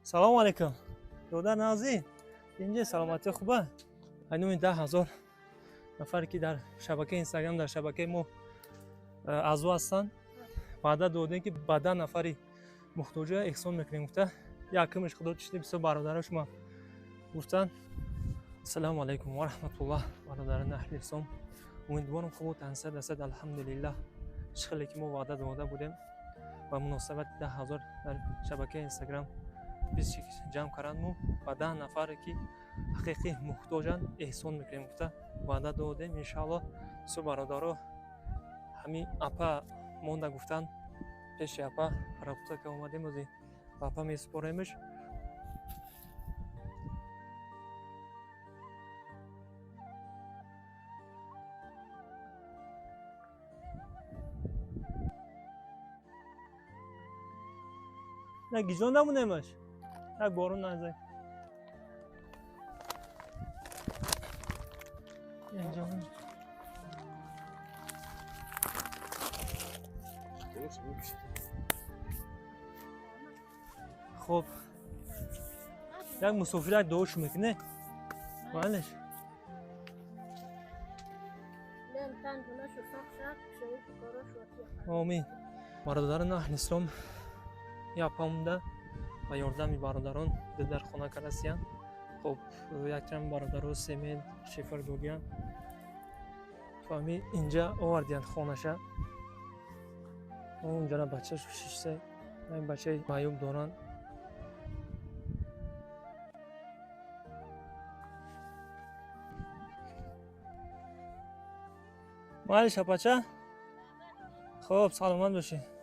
Салому алейкум, додар, нағзӣ, инҷа саломатӣ хуба? Айноми 10 000 нафаре, ки дар шабакаи Инстаграм, дар шабакаи мо аъзо ҳастанд, ваъда додем, ки ба 10 нафари муҳтоҷа эҳсон мекунем гуфта. Якумш худо чишти, бисёр бародаро шума гуфтанд. Ассалому алайкум ва раҳматуллоҳ, бародарони аҳли ислом, умедворам, хубу тансиҳат ҳастед. Алҳамдулиллаҳ. Чӣ хеле ки мо ваъда дода будем, ба муносабати 10 000 дар шабакаи Инстаграм бисчи ҷамъ карданд, ба 10 нафаре, ки ҳақиқӣ муҳтоҷанд, эҳсон мекунем гуфта ваъда додем. Иншааллоҳ, бисёр бародаро ҳамин апа монда гуфтанд, пеши апа робита ка омадем, ози ба апа месупоремш. На гиҷон намонемаш, як борон назай. Инҷо. Хоб, як мусофир як дуошу мекуне, малеш. Омин. Бародарон аҳли ислом, япамда ба ёрдами бародарон дар хона карасиянд. Хоб, якчанд бародаро семент, шифр додиянд, фаҳми, инҷа овардиянд хонаша. Унҷара бачашу шишта, як бачаи маъюб доранд. Майли, шапача, хоб, саломат бошед.